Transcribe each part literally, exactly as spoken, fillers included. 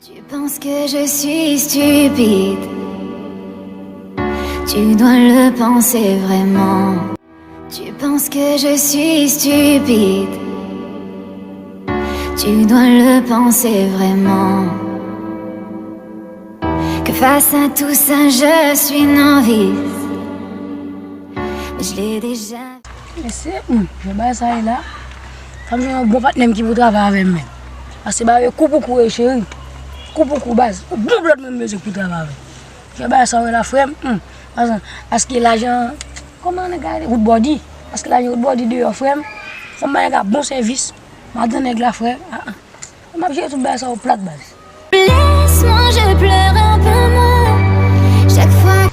Tu penses que je suis stupide. Tu dois le penser vraiment. Tu penses que je suis stupide. Tu dois le penser vraiment. Que face à tout ça, je suis novice. Mais je l'ai déjà. Mesye, hmm, jan bagay sa ye la. Fò m jwenn yon bon patnè m ki pou travay avè m, men. Paske bagay yo kou pou kou, wi, cheri. Kou pou kou, baz. Yon bon blòd mwen m bezwen pou travay avè m. Jan bagay sa yo la, frè m. Hmm. Paske, paske lajan, kòman nèg la rele? Woodbody. Paske lajan Woodbody deyò, frè m. Fò m ba nèg la bon sèvis. Madan nèg la, frè. Ah, ah. M ap jere tout bagay sa yo plat, baz. Laisse-moi, je pleure un peu moins. Chaque fois.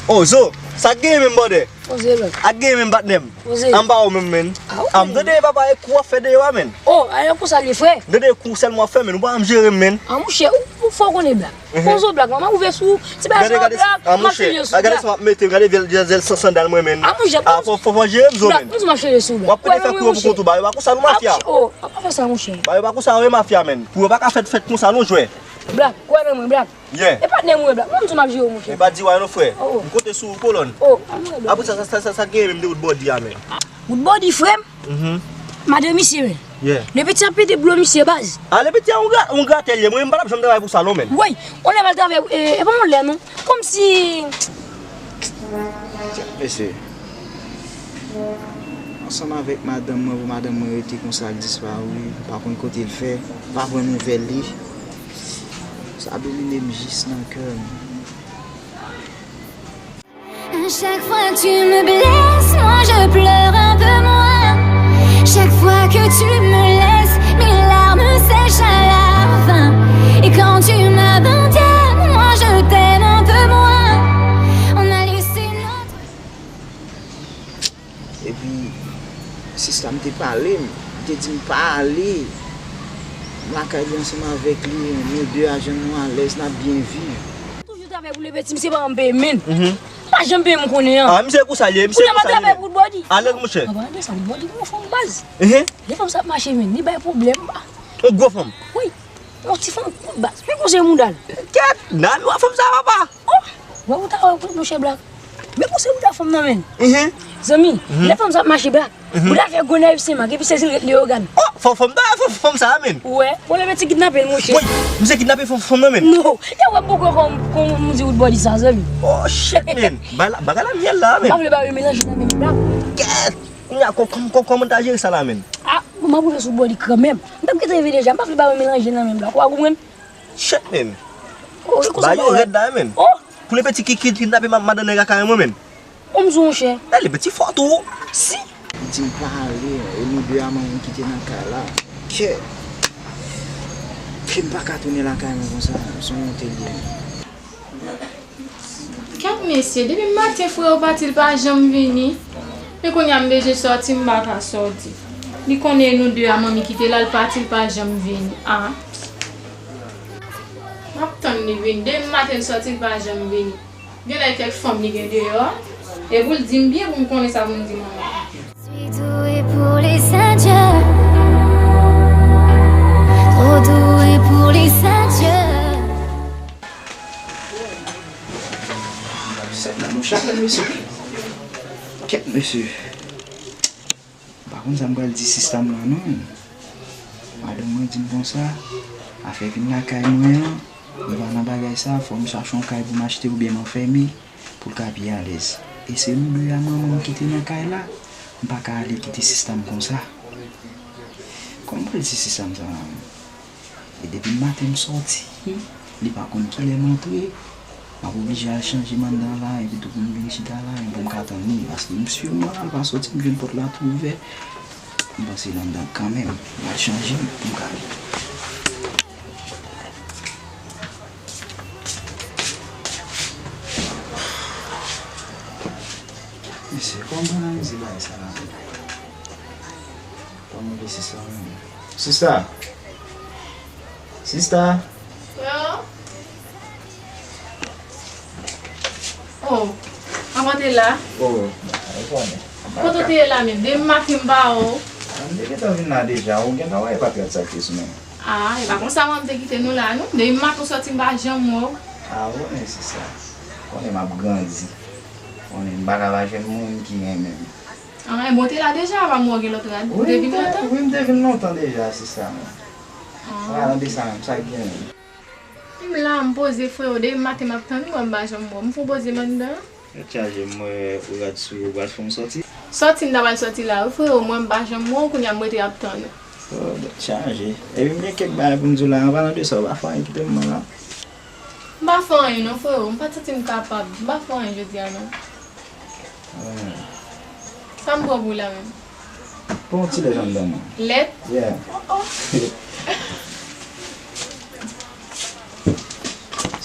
Oh, Zo, sa k genyen menm, brother? Poze, baz. Ak genyen menm, patnè m? Poze. An ba ou menm, men. Ah, ou. An m tande papa e kou w ap fè deyò a, men. Oh, a, e konsa l ye, frè. M tande e kou sèlman w ap fè, men. Ou pa janm jere m, men. Ah, monchè, ou, ou fò konnen, baz. Mhm. Poze, baz, m ap ouvè sou ti bagay sa, baz. Gade, gade, ah, monchè, gade sa m ap mete, gade zèl, zèl, zèl san sandal mwen, men. Ah, monchè, ah, fò, fò, fò jere m, Zo, men. Baz, poze, m ap jere sou, baz. W ap rete fè kou yo pou kont ou, baz. Yo pa konsa, nou mafya. Ah, monchè, oh, pa fè sa, monchè. Baz, yo pa konsa, wi, mafya, men. Kou yo pa ka fèt, fèt konsa, non, jwè. Baz, kwè nan mwen, baz. Yeah. E patnè m, wi, baz. Mwen, m di m ap jere w, monchè. E pa di w anyen, non, frè. Oh. M konte sou ou, kolòn. Oh, anmwey, baz. Apre sa, sa, sa, sa, sa genyen menm de Woodbody a, men. Woodbody, frè m. Mhm. Madan misye, men. Yeah. Lepeti ap pete blo misye, baz. Ah, Lepeti a yon gra-, yon gratè l ye. Mwen, m pa t ap janm travay pou sa, non, men. Woy, yon lè m al travay, e, e pa yon lè, non. Kòmsi. Mesye. Ansanm avèk madanm mwen, pou madanm mwen rete konsa, l disparet, m pa konn kote l fè, m pa pran nouvèl li. Sa domine m jis nan kè m. À chaque fois que tu me blesses, moi je pleure un peu moins. Chaque fois que tu me laisses, mes larmes sèchent à la fin. Et quand tu m'abandonnes, moi je t'aime un peu moins. On a laissé notre Epi, sista m te pale m, li te di m pa ale lakay li ansanm avèk li, nou de a jwenn nou alèz, n ap byen viv. Toujou travay pou Lepeti, misye pa janm peye m, men. Mhm. Pa janm peye m konnen an. Ah, misye konsa l ye, misye konsa l ye, men. Kounye a m ap travay pou Woodbody. Alèz, monchè. Papa, gade sa, Woodbody gon fanm baz. Mhm. Lè fanm sa ap mache, men, li bay pwoblèm, ba. Yon gwo fanm. Wi. Yon ti fanm kout baz. Men koze mouda l. Kèt, nan mi wè fanm sa, papa. Oh, wè ou ta wè, monchè, Black. Men koze mouda fanm nan, men. Mhm. Zanmi, mhm, lè fanm sa ap mache, Black. Mhm. Ou ta fè gwo nèg Senmak, epi sezi l ret Leyogàn. Oh, fanm, fanm, fanm, fanm sa, men. Ou wè, bon, Lepeti kidnape l, monchè. Woy, misye kidnape fanm, fanm nan, men. Non, yo wè m poko kòm, kòm m di Woodbody sa, zanmi. Oh, shit, men. Bagay la, bagay la myèl la, men. M pa vle ba yo melanje nan men m, Black. Kèt. Kounye a, kò-, kò-, kò-, kòman ta jere sa la, men? Ah, m ap rive sou Woodbody kanmenm. M t ap gentan rive deja, m pa vle ba yo melanje nan men m la. Ou pa konprann? Shit, men. Oh, e konsa. Ba yo rèd la, men. Oh. Pou Lepeti ki, ki kidnape ma-, madan nèg lakay mwen, men. Bon, m di w, monchè. Eh, Lepeti fò tou. Si. Li di m pa ale, e nou de a manman m kite nan kay la. Kè. Ke m pa ka tounen lakay mwen konsa, se yon wont li ye. Kèt mesye, depi maten frè yo pati, l pa janm vini. Men kounye a m bezwen sòti, m pa ka sòti. Li konnen nou de a manmi kite la, l pati, l pa janm vini. Ah. M ap tann li vini. Depi maten l sòti, l pa janm vini. Genlè kèk fanm li gen deyò. E pou l di m byen pou m konnen sa pou m di manman. Suis douée pour les adieux. Trop douée pour les adieux. Sèt nan nou chak lè, mesye. Kèt, mesye. M pa konn sa m pral di sista m lan, non. Madanm mwen di m konsa, afè vin lakay mwen an, nou pa nan bagay sa, fò m chache yon kay pou m achte oubyen m anfème pou l ka pi alèz. E se nou de a manman m kite nan kay la, m pa ka ale kite sista m konsa. Kòman m pral di sista m sa la menm? E depi maten m sòti, li pa konn kilè m antre. M ap oblije al chanje m anndan la, epi tou pou m vin chita la, pou m ka tann li, paske m si m al pa sòti, m jwenn pòt la tou ouvè. M panse l anndan kanmenm. M al chanje m pou m ka vin. Mesye, kòman m analize bagay sa la menm? Kòman vle sista menm? Sista! Sista! Freo! Oh, kòman te la? Oh, ou konnen. Kote w te ye la menm? Depi maten m pa wè w. M te gentan vin la deja. Ou gentan wè e pa trad sa k te sou men mwen. Ah, e pa konsa manman m te kite nou la, non. Depi maten w sòti, m pa janm wè w. Ah, w konnen se sa. Konnen m ap grandi. Konnen m pa ka pa jwenn moun ki renmen m. Ah, e bon, w te la deja, avan m wè w gen lòt rad. Ou te vin lontan? Wi, m te vin lontan deja, sista mwen. Ah. Palan de sa menm, sa k gen menm? M la, m poze, freo, depi maten m ap tann ou, m pa janm wè w. M fon poze m anndan. Tèt chaje, m wè ou rad sou ou pral fè yon sòti. Sòti m ta pral sòti la wi, freo, mwen m pa janm wè w, kounye a m rete ap tann ou. Oh, tèt chaje. Epi m gen kèk bagay pou m di w la, an palan de sa, ou pa fè anyen kite m mwen la. M pa fè anyen non, freo, m pa t santi m kapab. M pa fè anyen jodi a non. Hmm. Sa m pran pou la menm? Pran yon ti lèt anndan mwen. Lèt? Yeah. Oh, oh.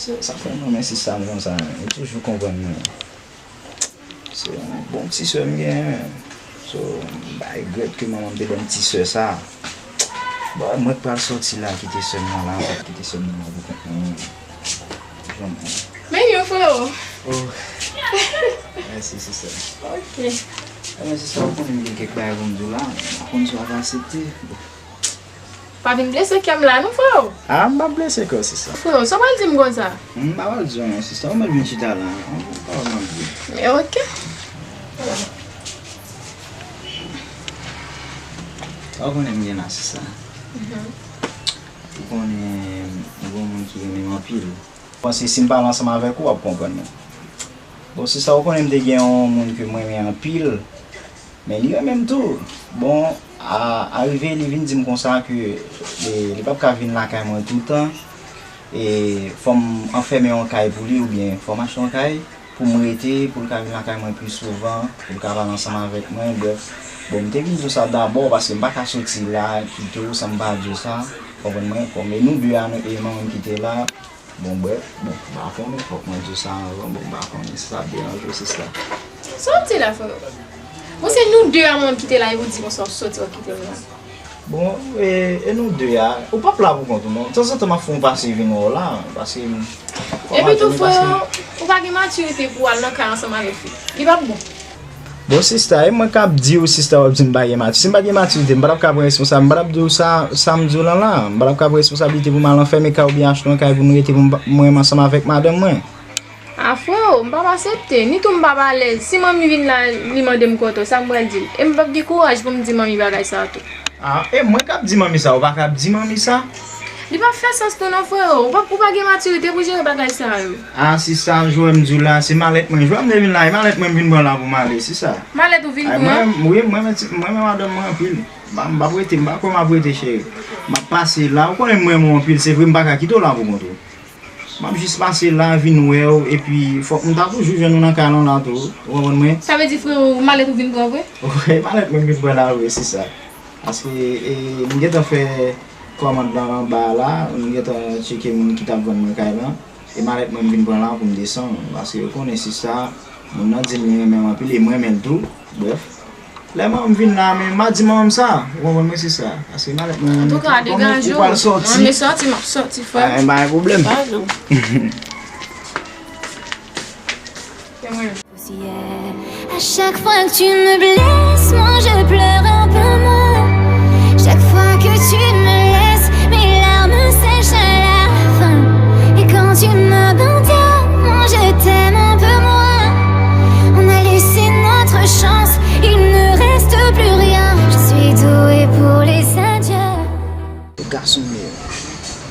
Se sa fè m renmen sista m konsa, li toujou konprann mwen. Se yon bon ti sè m genyen, menm. So, m pa regrèt ke manman m te ban m ti sè sa. Bon, mwen k pral sòti la, kite sè m nan la, kite sè m nan la pou kont mwen. Janm. Men yo, freo. Oh. Mèsi, sista. Ok. Ebyen, sista, ou konnen m gen kèk bagay pou m di w la. M pa konn si w ap aksepte. Pa vin blese kè m la non, freo. Ah, m p ap blese kè w, sista. Freo, sa w pral di m konsa? M pa pral di w anyen, sista. Ou mèt vin chita la. Ou pa wè m ap di. Ok. Sa w konnen m gen la, sista. Mhm. Ou konnen m gen yon moun ki renmen m anpil. Panse si m pale ansanm avèk ou, w ap konprann mwen. Bon, sista, ou konnen m te gen yon moun ke m renmen anpil, men li renmen m tou. Bon, a, arive li vin di m konsa ke li, li p ap ka vin lakay mwen toutan. E fò m anfèmen yon kay pou li, oubyen fò m achte yon kay pou m rete, pou l ka vin lakay mwen pi souvan, pou l ka pale ansanm avèk mwen, brèf. Bon, m te vin di w sa dabò, paske m pa ka soti la, kite w san m pa di w sa. Konprann mwen? Kòm e nou de a, nou, e manman m ki te la. Bon, brèf, bon, m pa konnen, fòk mwen di w sa anvan, bon, m pa konnen si sa ap deranje w, sista. Sa w ap di la, freo? Bon, se nou de a, manman m ki te la, e ou di konsa w soti, w ap kite m la. Bon, e, e nou de a, ou p ap la pou kont ou, non. Tanzantan, m ap fè yon pase vin wè w la, paske m, fò m al jwenn li, paske. Epi tou, freo, ou pa gen matirite pou w al nan kay ansanm avèk fi. Li p ap bon. Bon, sista, e mwen k ap di w, sista, w ap di m pa gen mati-, si m pa t gen matirite, m pa t ap ka pran responsab, m pa t ap di w sa, sa m di w lan la. M pa t ap ka pran responsablite pou m al anfèmen kay oubyen achte yon kay pou nou rete pou m pa, mwen menm ansanm avèk madanm mwen. A, freo, m p ap aksepte. Ni tou m p ap alèz. Si manmi vin la, li mande m kote w, sa m pral di l? E m p ap gen kouraj pou m di manmi bagay sa a tou. Ah, e mwen k ap di manmi sa, ou pa ka ap di manmi sa? Li p ap fè sans tou non, freo. Ou pa, ou pa gen matirite pou jere bagay sa yo. Ah, sista, jwè m di w la, se malèt mwen. Jwè m te vin la, e malèt mwen m vin pran la pou m ale, sista. Malèt ou vin pran? Ay, mwen, wi, mwen, mwen, mwen, mwen, madanm mwen anpil. M pa, m p ap rete, m pa kwè m ap rete, cheri. M ap pase la, ou konnen m renmen w anpil, se vre, m pa ka kite w la pou kont ou. M ap jis pase la, vin wè w, epi fòk m ta toujou jwenn ou nan kay lan la tou, ou konprann mwen? Sa vle di, freo, malèt ou vin pran vre? Wi, malèt mwen m vin pran la vre, sista. Paske, e, m gentan fè kòmand lan anba a la, m gentan tcheke moun ki t ap vann mwen kay lan, e malèt mwen m vin pran la pou m desann, paske ou konnen sista, moun nan di m li renmen m anpil, e m renmen l tou, brèf. Lè manman m vin la, men m a di manman m sa, ou konprann mwen, sista. Paske malèt mwen, antouka, degaje w, ou pral sòti. Mwen sòti, m ap sòti, frè. Ah, pa gen pwoblèm. Degaje w. Se mwen. À chaque fois que tu me blesses, moi je pleure un peu moins. Chaque fois que tu me laisses, mes larmes sèchent à la fin. Et quand tu m'abandonnes, moi je t'aime un peu moins. On a laissé notre chance, il ne reste plus rien. Je suis douée pour les adieux. Gason m ye.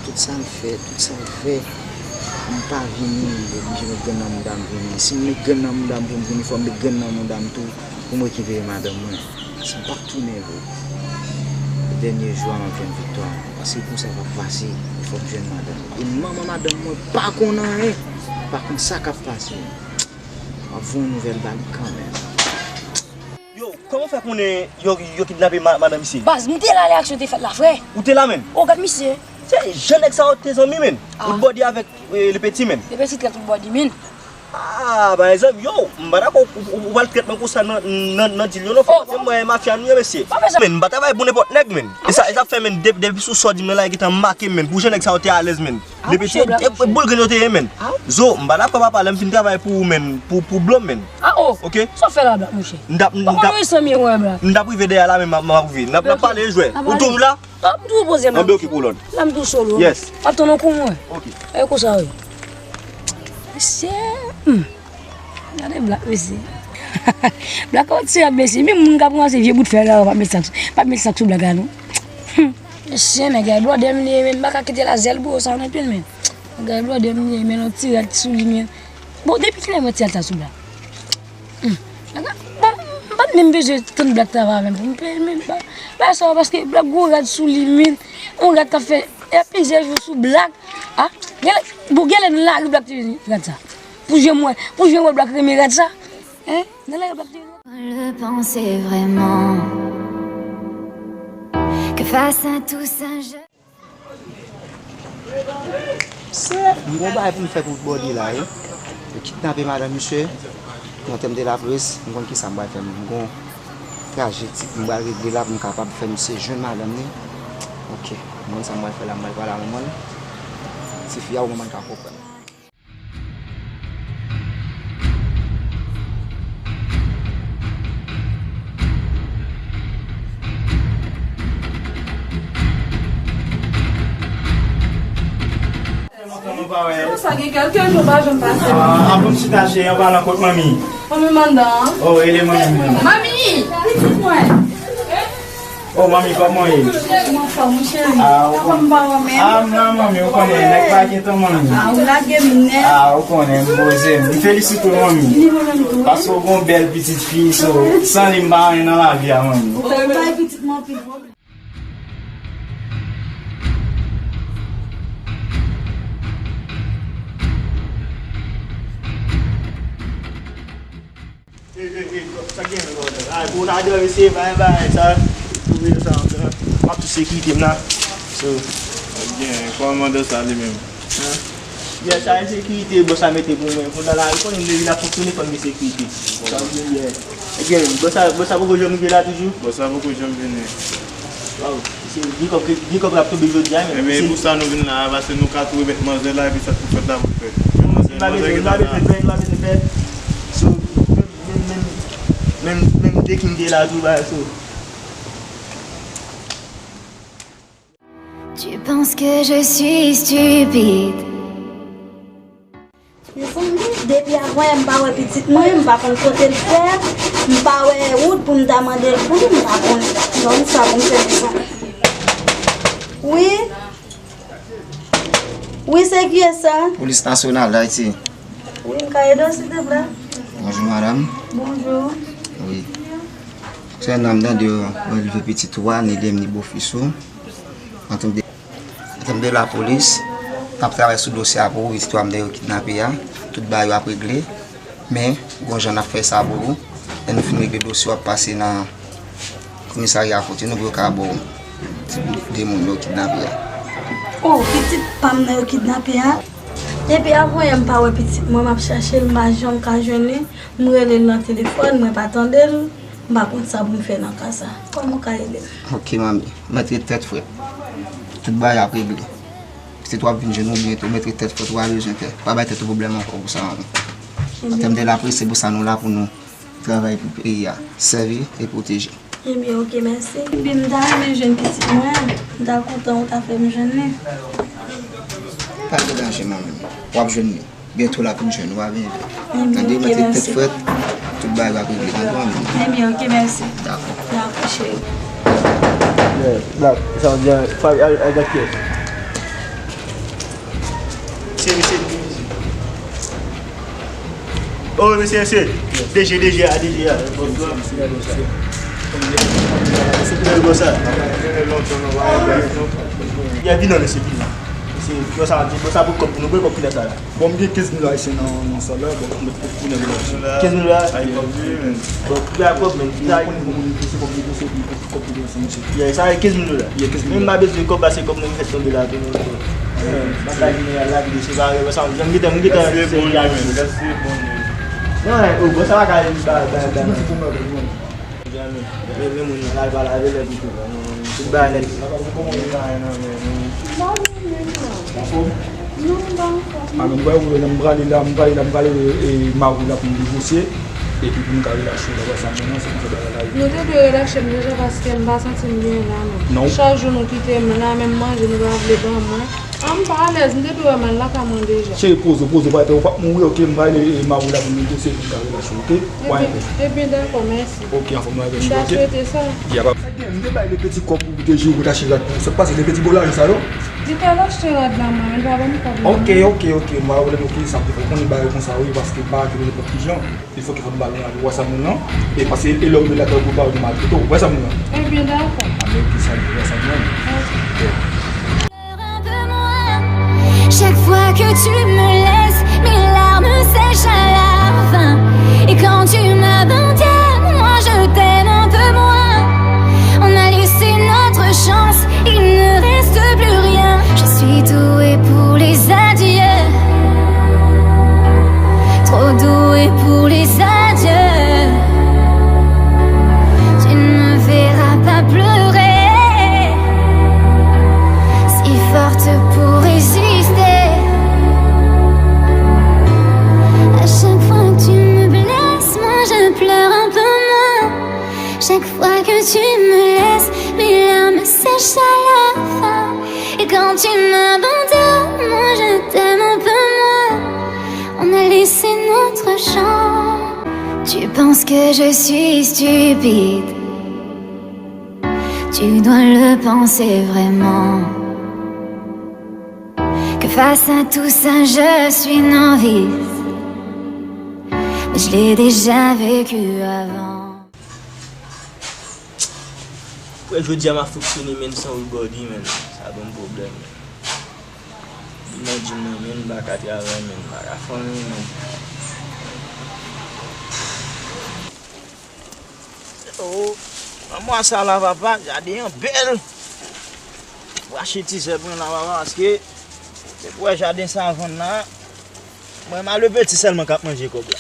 Tout sa l fè, tout sa l fè, m pa vini, m oblije met grenn nan mouda m vini. Si m met grenn nan mouda m pou m vini, fò m met grenn nan mouda m tou pou m rekipere madanm mwen. Si m pa tounen vre, dènye jou a m ap jwenn viktwa. Paske konsa p ap pase, e fò m jwenn madanm mwen. E manman madanm mwen pa konn anyen, pa konn sa k ap pase. M ap voye yon nouvèl ba li kanmenm. Yo, kòman w fè konnen yo, yo kidnape ma-, madanm misye? Baz, m te la lè aksyon te fèt la, frè. Ou te la menm? O, gad misye. Se jan nèg sa yo te zanmi, menn. Ah. Ou t bòdi avèk, eh, Lepeti, menn. Lepeti trèt, ou t bòdi, menn. Ah, pa egzanp, yo, m pa dakò ou, ou, ou pral trèt mwen konsa nan, nan, nan dil yo non, frè. Se mwen mafya nou ye, mesye. Men, m pa travay pou nenpòt nèg, men. E sa, e sa fè, men, de-, depi sou sa w di m nan la, e gentan make m, men. Pou jan nèg sa yo te alèz, men. Depi e, e, e boul grenn yo te ye, men. Zo, m pa dakò papa, lè m fin travay pou ou, men, pou, pou blo m, men. Ah, oh. Ok? Sa w fè la, Black, monchè? M t ap, m t ap, m t ap rive dèyè la, men m ap, m ap rive. N ap, n ap pale, jwè. Ou toujou la? Ah, m toujou poze m la. Anben, ok, kolòn. La, m tou solo. Yes. Atann, non, kou mwen. Ok. E konsa, wi. Mesye, hmm. Gade Black, mesye. Black, ou ti rad, mesye. Menm moun k ap ranse vye bout fè la, pa met sa, pa met sa sou Black la, non. Hmm. Mesye, nèg la blòdè m li ye, men m pa ka kite la zèl bro sa nan pye l, men. Nèg la blòdè m li ye, men yon ti rad sou li, men. Bon, depi kilè mwen ti rad sa sou Black? Hmm. Bon, m pa t menm bezwen tann Black travay avè m pou m peye, men ba, ba sa, paske Black gon rad sou li, men. Yon rad k ap fè, e plizyè jou sou Black. Ah, genlè, bon, genlè nan lari Black te jwenn rad sa. Pou jan m wè, pou jan m wè Black renmen rad sa. Hein? Nan lari Black te jwenn rad. Le penser vraiment que face à tout ça, je Se, m gon bagay pou m fè pou bòde la, wi. Yo kidnape madanm misye. Nan tèm de lapolis, m konn kisa m pral fè. M gon traje ti, m pral regle la pou m kapab fè misye jwenn madanm li. Ok, m konn sa m pral fè la, m pral pale a manman l. Tifi a, ou manman l ka konprann. Sa gen kèlke jou pa janm pase. Ah, ann chita cheri, an palan kot manmi. Manmi m anndan. Oh, rele manmi. Manmi, pitit mwen. Oh, manmi, kòman w ye? Mwen anfòm, wi, cheri. Ah, ou konnen. Kòman pa wè menm? Ah, m la, manmi, ou konnen, nèg pa gen tan, manmi. Ah, ou lage m nèt. Ah, ou konnen, m poze m. M felisite w, manmi. Ni mwen menm tou. Paske w gon bèl pitit fi, so, san li, m pa anyen nan lavi a, manmi. Ou bay pitit mwen anpil pwoblèm. Ey, ey, ey, sa gen la? Ay, pou n adore, mesye, bay, bay, sa. Pou vin sa, m ap tou sekirite m la. So. Ebyen, kòmandan sa li menm? Hein? Yes, sa e sekirite, bòs la mete pou mwen. Pou nan lari, konnen m depi l ap fonksyone, fò m gen sekirite. Sa vle di, yeah. Ebyen, bòs la, bòs la poko janm rive la toujou? Bòs la poko janm vini. Waw, se gen kòb, gen kòb k ap tonbe jodi a, men. Ebyen, se pou sa nou vin la a, paske nou ka tou remèt manzè la, epi sa k pou fèt la pou fèt. Manzè, manzè gentan la. Nou pa bezwen fè, nou pa bezwen fè. So, menm, menm, menm, menm de king de la tou, ba, so. Tu penses que je suis stupide? Mezanmi, depi avan yè m pa wè pitit mwen, m pa konn kote l fè, m pa wè wout pou m ta mande l pou li, m pa konn nonm sa pou m fè mezanmi. Wi. Wi, se kiyès sa? Polis Nasyonal Dayiti. Wi, m ka ede w, silteplè? Bonjou, madanm. Bonjou. Wi. Sèlman m tande yo releve pitit ou a, ni li menm, ni bofis ou. An tèm de An tèm de lapolis, n ap travay sou dosye a pou ou, pitit ou a m te yo kidnape a, tout bagay yo ap regle, men gon jan n ap fè sa pou ou. Lè nou fin regle dosye, w ap pase nan komisarya kote nou pou yo ka ba w ti de moun yo kidnape a. Oh, pitit pa m nan yo kidnape a? Depi avan yè m pa wè pitit mwen, m ap chache l, m pa janm ka jwenn li. M rele l nan telefòn, mwen pa tande l. M pa konn sa pou m fè nan ka sa. Kòman w ka ede m? Ok, manmi. Mèt ret tèt frèt. Tout bagay ap regle. Pitit w ap vin jwenn ou byento. Mèt ret tèt frèt, ou pa bezwen pè. Pa bay tèt ou pwoblèm ankò pou sa, manmi. An tèm de lapolis, se pou sa nou la, pou nou travay pou peyi a. Sèvi e pwoteje. Ebyen, ok, mèsi. Ebyen, m ta renmen jwenn pitit mwen. M ta kontan ou ta fè m jwenn li. Pa gen danje, manmi. W ap jwenn li. Byento l ap vin jwenn ou, pa vin pè. Tande, mèt ret tèt frèt, tout bagay ap regle, tande, manmi? Ebyen, ok, mèsi. Dakò. Dakò, cheri. Yeah, Black, sa w di a, Fabi, al, al gad kiyès. Se misye ki vizit. Oh, mesye, mesye. D G, D G a, D G a. Mesye, mesye. Mesye, mesye. Ya, vin non, mesye, vin non. Mesye, yo sa, yo sa pou kòb pou nou, pou kòb kilè sa la. Bon, m gen kenz mil ayisyen nan, nan sa la, bon, m met pou, pou nèg la. Kenz mil dola? Ay, kòb li, men. Bon, ki a kòb, men? Ki a kòb? Bon, se kòb li, se kòb li, se kòb li, se misye. Yeah, sa e kenz mil dola. Yeah, kenz mil dola. Men m pa bezwen kòb la, se kòb mwen ki fèt tonbe la, tou, non. Bagay jeneral la ki te separe, sa, m gentan, m gentan sezi a. Mèsi, bon, mèsi, bon. Non, o, bon, sa pa ka ba, ba, ba. Men, men moun nan, lave, lave lèt li tou. Tout bagay nèt. Anfòm? A, men m prale woule la, m prale la, m prale la, m prale, e, mari la pou m negosye, epi pou m ka relache la, wè sa, men non, se konsa bagay la ye. Nou te dwe relache m deja paske m pa santi m byen la, non. Non. Chak jou nou kite m la, menm manje nou pa vle ban mwen. An, m pa alèz, m te dwe wè m al lakay mwen deja. Cheri, poze w, poze w, pa pè, ou p ap mouri, oke, m prale, e, mari la pou m negosye, pou m ka relache w, oke? Ebyen, ebyen, dakò, mèsi. Oke, anfòm, nou al, m ta swete sa. Y a pa. Sa gen, m te bay le peti kòb pou te jere, pou te achte rad pou ou. Sa k pase, le peti bo lajan sa yo? Li t al achte rad la, mwen, li pa ban m kòb la. Oke, oke, oke, m pa wè, oke, sa m te fè. Ou konnen bagay konsa, wi, paske m pa kite nenpòt ki jan. Il faut que fò m ba l yon wè sa moun nan. E paske e lè w rive lakay ou pou l ba w yon maltretan. Ou wè sa moun nan? Ebyen, dakò. A, men oke, sa, ou wè sa moun nan? Oke. Chaque fois que tu me laisses, mes larmes sèchent à la fin. Et quand tu m'abandonnes, moi je t'aime un peu moins. On a laissé notre chance, il ne reste plus rien. Je suis douée pour les adieux, trop douée pour les adieux. Tu ne me verras pas pleurer, si forte pour résister. À chaque fois que tu me blesses, moi je pleure un peu moins. Chaque fois que tu me laisses, mes larmes sèchent à la fin. Et quand tu m'abandonnes, moi je t'aime un peu moins. On a laissé notre chance. Tu penses que je suis stupide. Tu dois le penser vraiment. Que face à tout ça, je suis novice. Mais je l'ai déjà vécu avant. Frè, jodi a m ap fonksyone, men, san Wilbody, men. Sa ban m pwoblèm, men. Li nan gym nan, men, m pa ka travay, men, m pa ka fè anyen, men. Oh, nan mwa sa la, papa, jaden an bèl. Rache ti zèb mwen la, papa, paske se pou wè jaden sa vann la. Mwen, m a Lepeti sèlman k ap manje kòb la.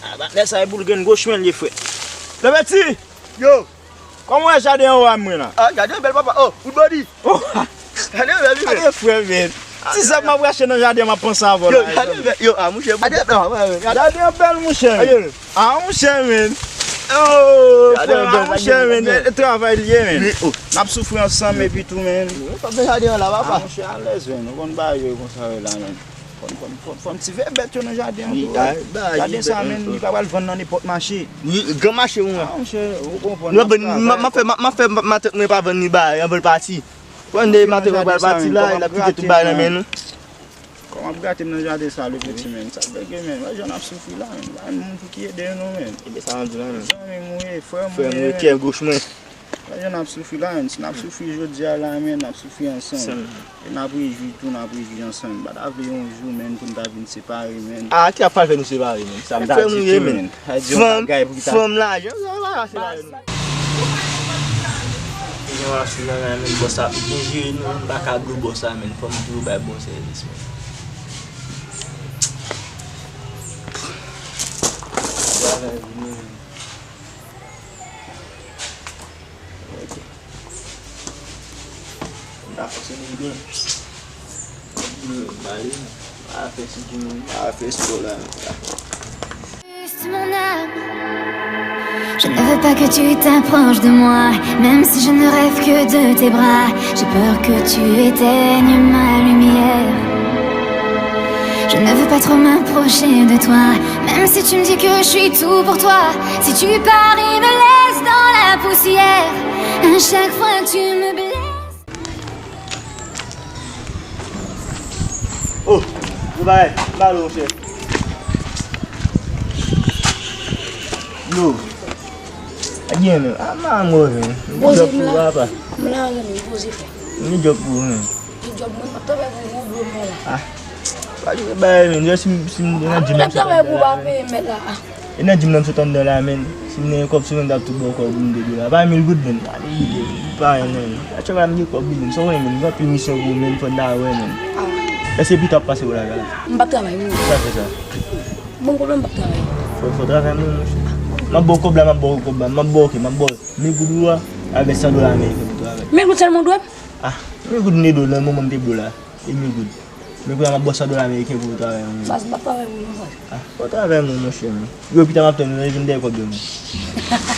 A, patnè sa e boul grenn goch mwen l ye, frè. Lepeti! Yo! Kòman w wè jaden anwo a mwen la? A, jaden an bèl, papa. Oh, Wilbody! Oh! Jaden an bèl, wi, men. Gade frè, men. Ti zèb m ap rache nan jaden an, m ap panse avè w la. Yo, jaden an bèl. Yo, a, mouche, jaden an bèl, men. Jaden an bèl, mouche. Gade, men. A, mouche, men. Oh, frè, a, mouche, men. E, e travay li ye, men. Wi, oh. N ap soufri ansanm epi tou, men. Wi, pa bezwen jaden an la, papa. A, mouche, alèz, men. Nou konn bagay yo konsa yo la, men. Fò n, fò n, fò n, fò n ti veye bèt yo nan jaden an tou. Jaden sa, men, li pa pral vann nan nenpòt mache. Wi, gran mache, wi. A, monchè, ou konprann, n ap travay. M ap fè, m ap fè matant mwen pa vann ni bagay anvan l pati. Pran de matant mwen pral pati la, l ap kite tout bagay nan men nou. Kòman ap grate m nan jaden sa, Lepeti, men? Sa bège, men. Wè jan n ap soufri la, men. Pa gen moun pou ki ede nou, men. Ebyen, sa m ap di la, men. Zanmi m ou ye, frè m ou ye, men. Frè m ou ye, kè goch mwen. Wè jan n ap soufri la, men. Si n ap soufri jodi a la, men, n ap soufri ansanm. E n ap rejwi tou, n ap rejwi ansanm. M pa ta vle yon jou, men, pou n ta vin separe, men. A, ki ap pral fè nou separe, men? Sa m ta di tou, men. Sa di yon bagay pou ki ta. Fanm, fanm, lajan, sa pa ka separe nou. Jan machin nan la, men, bòs la ap byen jere nou, m pa ka dlo bòs la, men. Fò m toujou bay bon sèvis, men. Travay vini, men. Ok. M ta fonksyone byen. M ale, m pa fè figi m, m pa fè spò la. Juste mon âme, je ne veux pas que tu t'approches de moi, même si je ne rêve que de tes bras, j'ai peur que tu éteignes ma lumière. Je ne veux pas trop m'approcher de toi, même si tu me dis que je suis tout pour toi. Si tu pars et me laisses dans la poussière, à chaque fois tu me blesses. Oh, nou bagay, m ba nou, monchè. Yo. A gen menm. A, m a move, men. M gen djòb pou ou, papa. M la renmen poze, frè. M gen djòb pou ou, men. Ki djòb mwen, m ap travay pou ou, bro, mwen la. A. Pa gen bagay, men. Jis si m, si m nan gym, m ap travay pou ou, pa peye mèt la. E nan gym nan m sot anndan la, men. Si m gen kòb sou mwen, m t ap tou ba w kòb ou, m te di w la. Pa mil goud, menm. Pa mil goud, menm. Pa anyen, non. A chak fwa m gen kòb, wi, menm. Sa w konnen, menm. M gen anpil misyon pou ou, menm, fò n ta wè, menm. Ah. Èske pita ap pase w la, la? M p ap travay, wi. Sa fè sa? Bon, pwoblèm, m p ap travay. Fò, fò travay, non, monchè. M ap ba w kòb la, m ap ba w kòb la, m ap ba w, ok, m ap ba w mil goud ou a, avèk san dola ameriken pou travay. Mil goud sèlman w dwe m? Ah, mil goud m te dwe w nan moman m te ba w la. E mil goud. Men kounye a m ap ba w san dola ameriken pou w travay, non. Baz, m p ap travay pou ou, non, baz. Ah, fò w travay, non, monchè, non. Yo, pita m ap tann ou, vin dèyè kòb yo, non.